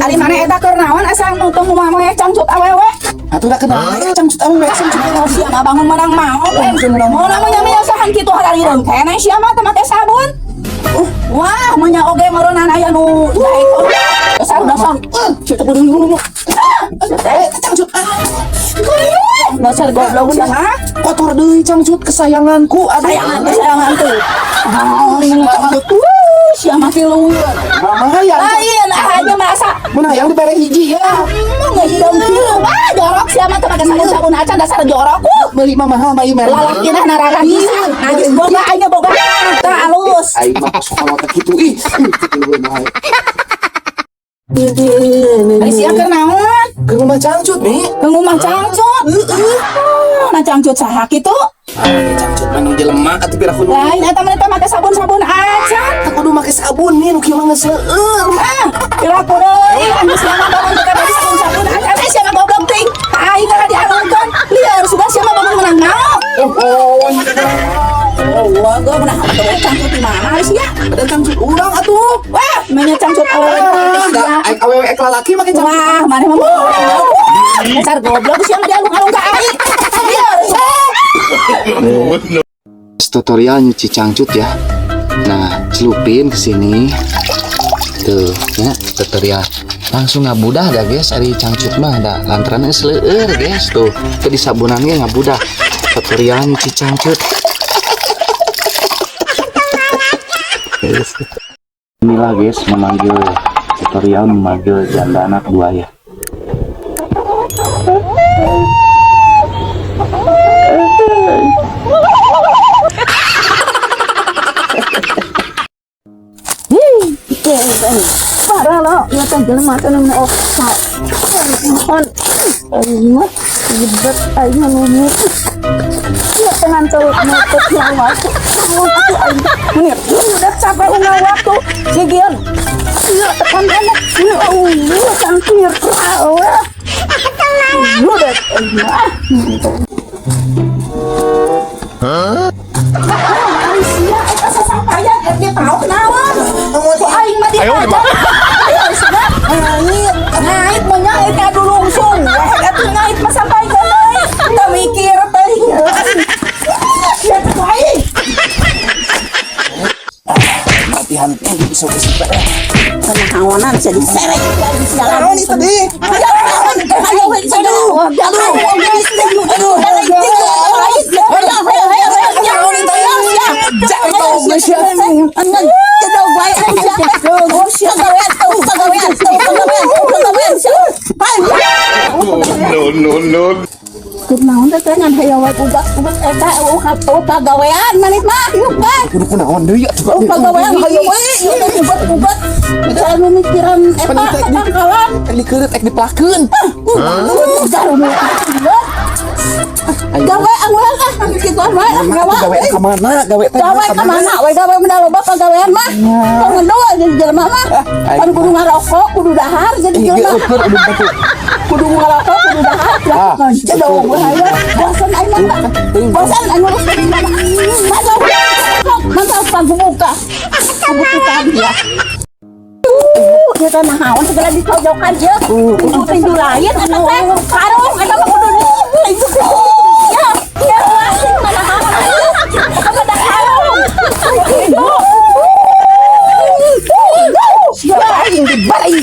Ari mana eta keur naon asa nuntung mama cangcut awewe? Atuh da kenal cangcut awewe, cangcut awewe. Sia mah bangun menang maot. Mau namanya miasahan kitu hararireung keneh sia mah teu make sabun. Wah, menya oge meureunana aya nu daek oge. Dasar dasar. Sia teh kudu ngomong. Eh, cangcut. Dasar goblok sia mah. Kotor deui cangcut kesayanganku. Aduh. Sayangan kesayangan tuh. Ah, cangcut. Wuh, sia mah tiluan. Mama hayang. Lain, aja merasa Mun hayang dibere hiji ya. Nggak hidung kieu. Wah, jorok sia mah teu make sabun-sabun acan dasar jorok. Beli mah mahal mah ieu merek. Lalaki nah narakan pisan. Najis boga aing boga. Tah alus. Aing mah sok teh kitu ih. Kitu mah. Ari sia keur naon? Ke rumah cangcut nih. Ke ngumah cangcut. Heeh. Nah cangcut saha kitu? Ah, cangcut mah nu jelema atuh pira kudu. Lain eta mah teh make sabun-sabun acan. Teu kudu make sabun nih nu kieu mah geus seueur. Ah, pira kudu deui anu sia mah bangun teh make sabun-sabun acan. Eh sia mah goblok teuing. Aing kana dialungkeun. Lieur sudah sia mah bangun menang maot. Oh, Oh, wah, gua menang atuh cangcut di mana sia? ada cangcut urang atuh. Wah, menya cangcut awewe sia. Aing awewe ek lalaki make cangcut. Wah, mana mah dasar goblok sia mah dialung-alung ka aing. Lieur. Tutorial nyuci cangcut ya. Nah, celupin ke sini. Tuh, ya, tutorial. Langsung ngabudah dah guys, ari cangcut mah dah lantaran geus leueur guys tuh. Teu disabunan ge ngabudah. Tutorial nyuci cangcut. Guys. Inilah guys memanggil tutorial memanggil janda anak dua ya. Parah lo, ya kan jelema teh nu opat. Mohon. Aing mah ribet aing mah nunut. Ya tenang terus nutup yang waktu. Aing menir, udah capek unggah waktu. Sigian. Iya tekan enak. Iya Allah, cangkir. Allah. Udah aing mah. Hah? Sia eta sasampayan eta tahu naon. Ku aing mah dihajar. Ayo sia. Ngait, ngait mah ngait ka dulungsung. Wah atuh ngait mah sampaikeun deui. Teu mikir teh. Sia ku aing. Latihan tinggi bisa geus beres. Kanahaonan sia diseret sialan. Naon itu deui? Ayo, ayo, aduh, aduh, aduh, No, no, no. Kunaon teh ngan hayang wae ubat-ubat eta eueuh pagawean manit mah hiup bae. Kudu kunaon deui atuh. Oh, pagawean hayang wae ieu teh ubat-ubat. Misalnya mikiran eta pangkalan. Ek dikeureut ek dipelakeun. Gawe angeuh ah kitu wae ah gawe. Gawe ka mana? Gawe teh Gawe ka mana we gawe mah loba pagawean mah. Tong ngedoa jadi jelema mah. Kan kudu ngarokok, kudu dahar jadi jelema. Kudu ngarokok, kudu dahar. Jadong bahaya. Bosan aing mah. Bosan aing ngurus jelema. Mantap. Mantap pangbuka. Kebutuhan dia. Kita nahaon segala dicojokan ya. Kudu tinju lain eta teh. Karung eta mah kudu tinju. Ya, ya asing mana nahaon. Eta mah da karung. Siapa aing dibarai.